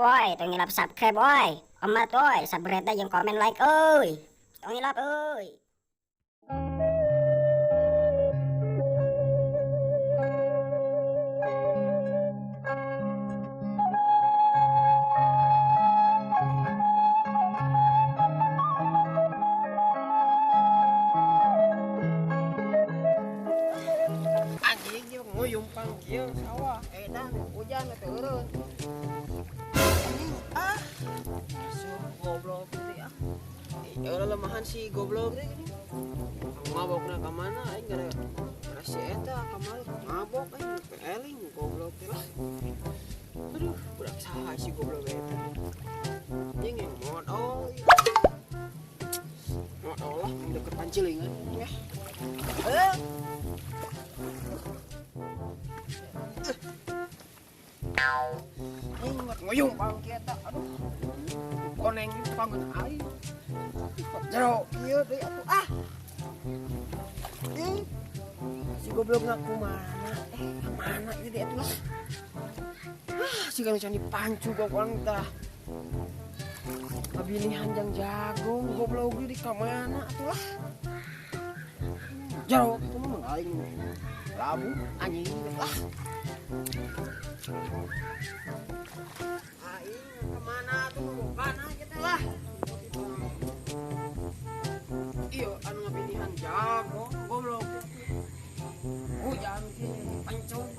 Woi, tong hilap subscribe woi. Omat woi, subscribe jeung komen like euy. Tong hilap euy. Anjing jeung nguyumpang kieu sawah edan hujan teh eureun. Anjing ah. Masuk goblok teh ah. Eureun lemahan si goblok teh gini. Mabokna ka mana aing gara si eta kamari mabok aing eling goblok teh lah. Aduh, budak saha si goblok eta. Anjing yang modal. Modal lah deket pancilingan ya. Ingat nguyung pangki eta, aduh. Koneng pangeun aing. Jero kieu deui atuh ah. Ih. Si goblokna kumaha? Mana ieu deui atuh lah. Ah, si can dipancu goblok tah. Ngabinihan jang jagung goblok di ka mana atuh lah. Jero kitu mah aing. Labu anjing lah. Aing kemana tuh mana gitu lah. Iya, anu ngabinihan jago goblok. Hujan kieu pancung.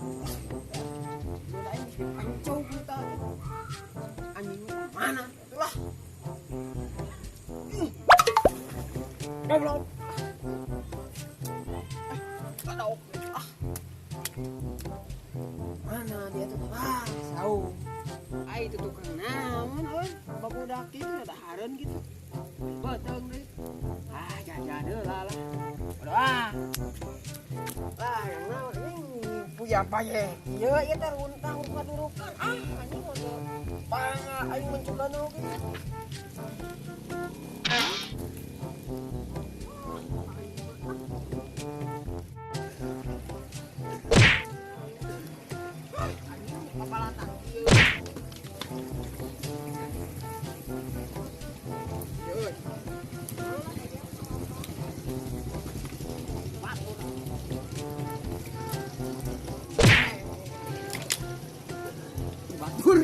Mun aing dipancung kita. Anjing mana itulah. Goblok. Kadok. Ah. Mana dia tuh? Ah, saung. Ai itu tukang naon euy? Babudak kitu ada hareun gitu. Beuteung deui. Ah, jajan heula lah. Bodoh ah. Lah, yang naon ini puya paye. Ieu ieu teh runtah ngadurukan. Ah, anjing mah teu panga aing mencukan oge. Batur.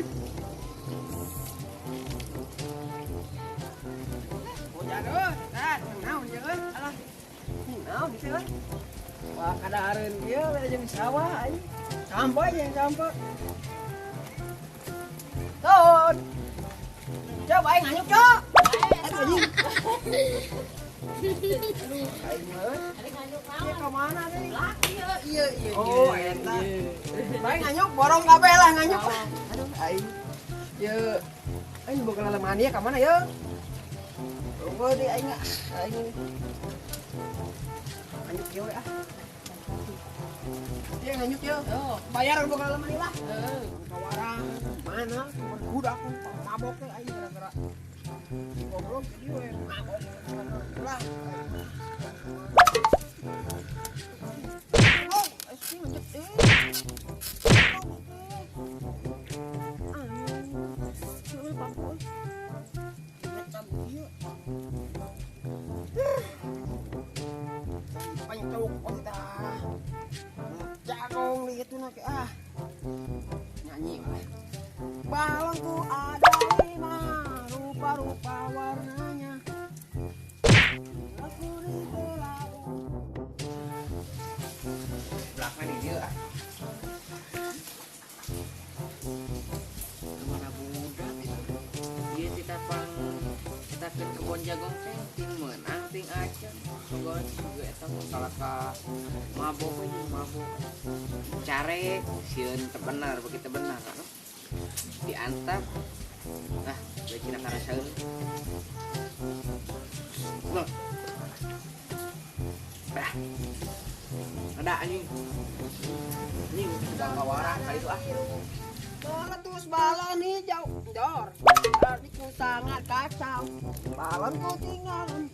Hujan euy, tah naon ieu euy? Alah. Naon ieu euy? Wah, kadahareun kieu beda jeung sawah aing. Sampo jeung sampo. Ton. Coba aing nganyuk, Cok. Aduh anjing. Aduh, aing mah euy. Ieu ka mana deui? Iya, iya. Oh, eta. Bae nganyuk borong kabeh lah nganyuk. Aduh, aing. Ye, aing boga lelemahan ieu ka mana ye? Eueuh deui aing ah. Aing. Nganyuk kieu we ah. Ieu nganyuk ye. Bayar boga lelemahan lah. Heeh. Kawarang mana budak mabok teh aing gara-gara goblok jadi we mabok. Lah. Jagung gitu nak ah nyanyi balonku ada 5 rupa-rupa warnanya aku di belakang ini dia ah mana budak itu dia kita pang kita ke kebun jagung teh ting meunang ting acan sogoan juga eta salah ka mabok aja mabok carek sieun teu bener begitu benar kan diantap nah beucina karasaeun loh bah ada anjing anjing sudah kawaran kali itu ah. Meletus balon hijau dor, hatiku sangat kacau. Balonku tinggal 4.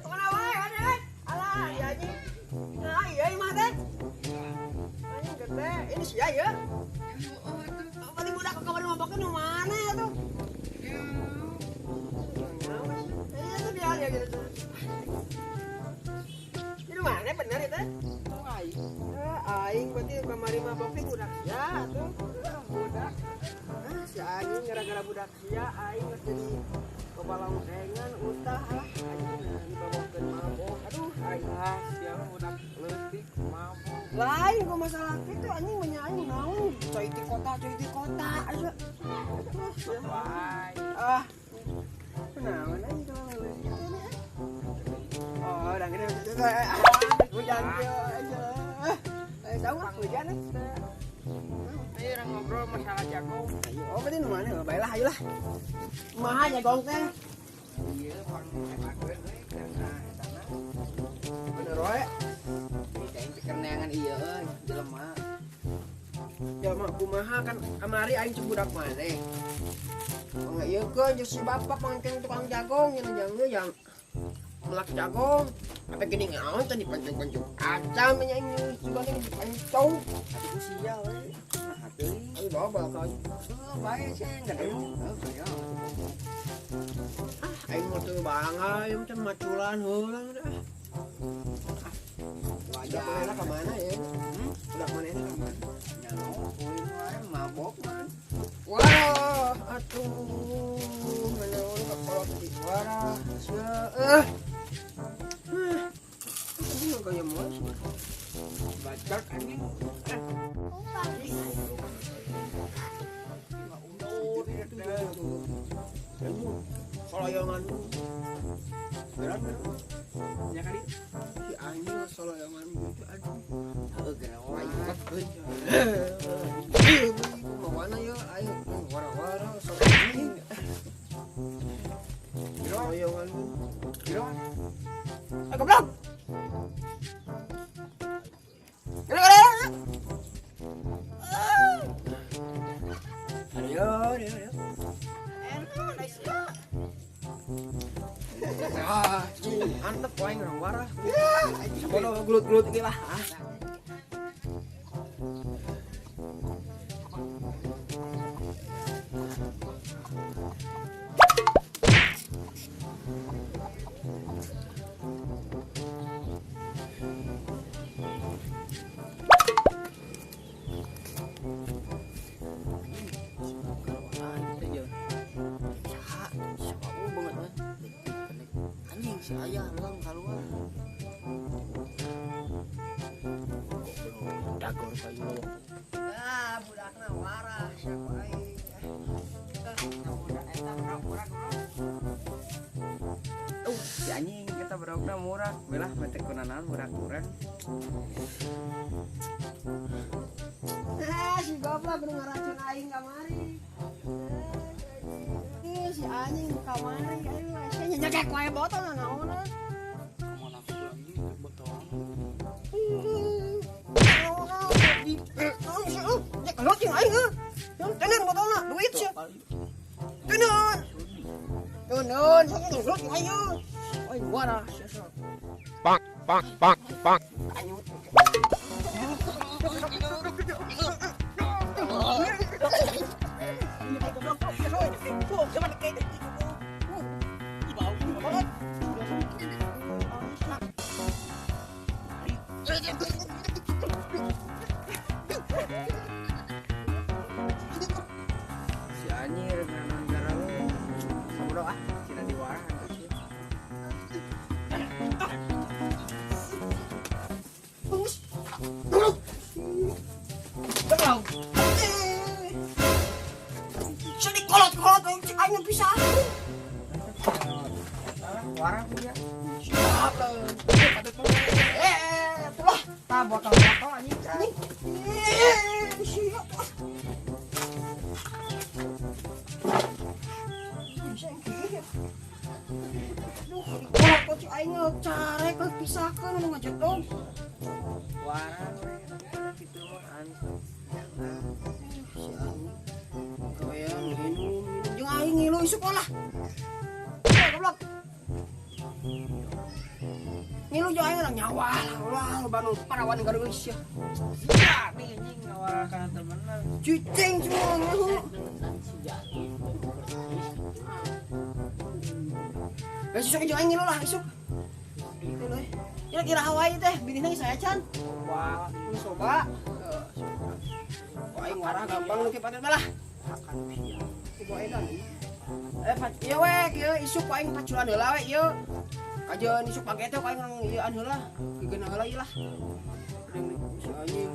Kemana wae ada? Alah, ya anjing. Nah, iya mah teh. Anjing gede. Ini sia ya. Paling budak Budak. Ah, si anjing gara-gara budak sia aing geus jadi kebalongsengan utah ah anjing dibawakeun mabok. Aduh, aing Ah, sia budak leutik mabok. Lain kok masalah kitu anjing banyak aing naon. Coy ti kota, coy ti kota. Aduh. Wae. Ah. Kunaon anjing kalau leutik kitu nih. Oh, udah gede. Hujan kieu aja. Eh, tahu ah hujan. Ayo orang ngobrol masalah jago. Ayo, oh berarti nu mana? Baiklah, ayolah. Kumaha jagong teh? Iya, pang eta gue we karena eta na. Bener wae. Di aing teh keur neangan ieu euy, jelema. Jelema kumaha kan kamari aing cek budak maneh. Mangga ieu keun jeung si bapak mangkeng tukang jagong nya jang yang melak jagong. Apa gini ngaon teh dipancung-pancung. Acam nya aing juga teh dipancung. Atuh ku sia we. Nah, teuing. Ayo bawa bakal. Heuh, bae sia gede. Heuh, bae. Ah, aing mah teu bangga aing teh maculan heula dah. Wajar. Budak manehna ka mana ya? Budak manehna ka mana? Nyaho, kuing wae mabok mah. Wah, atuh, menawan ka kolot di warah. Sia, eh. Ini mah gaya moal. Bacot anjing. Soloyongan. Berat, berat. Nya kali. Si anjing soloyongan gitu, aduh. Heuh, geura Ayo, wae. Ih, kumaha ya, ayo wara-wara soloyongan. Soloyongan. Gero. Ah, goblok. Gede, gede, gede. Ayo, ayo, ayo. Enak, nice ya. Ah, cing, antep wae orang warah. Bodoh gelut-gelut iki lah. Ah. Anjing si ayah lang keluar. Dagor kayu. Ah, budakna warah siapa aing. Si anjing kita berokna murah, belah mete kunanan murah-murah. Eh, si goblok nu ngaracun aing kamari. Eh, si anjing kamari aing sia nyekek wae botol naon. Kumaha anjing botol. Nyek jeung aing heuh. Tenan botolna, duit sia. Tenan. Tenan, sok ngelut jeung aing. Aing warah sia. Bonk, bonk, bonk, bonk. Anyut. Si anjing renanan gara lu. Sabodo ah, cina diwarah anjing. Jadi kolot-kolot aing bisa. Warah punya. Siap lah. Eh, itulah. Tah botol-botol anjing. Anjing. Siap. Bisa kieu. Duh, kolot cik aing carek pisahkeun anu ngajetong. Warah we kitu mah anjing. Si anjing. Gawean minum, jeung aing ngilu isuk lah. Goblok. Ngilu jeung aing nyawa lah, lah banu parawan gareus sia. Sia nih anjing ngawarah kana teu bener. Cicing semua ngilu. Eh, isuk jeung aing ngilu lah isuk. Kira-kira Hawaii teh binihna geus aya can. Wah, Geus soba. Aing Warah gampang nu kieu lah. Kumaha edan. Eh, ieu we kieu isuk ku aing paculan heula we ieu. Kajeun isuk pagi teh ku aing urang ieuan heula. Gegeuna heula ieu lah. Deung si anjing.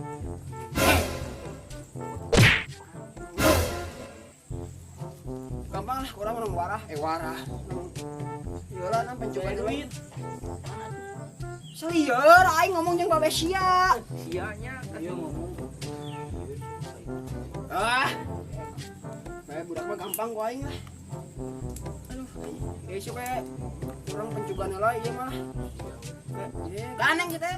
Gampang lah urang urang warah, eh warah. Ieu lah nang pencukan duit. Selieur aing ngomong jeung babe sia. Sia nya Iya ngomong. Ah. Bae budak mah gampang ku aing lah. Aduh, ya isuk we urang pencugan heula ieu mah. Ye, ganeng kieu teh.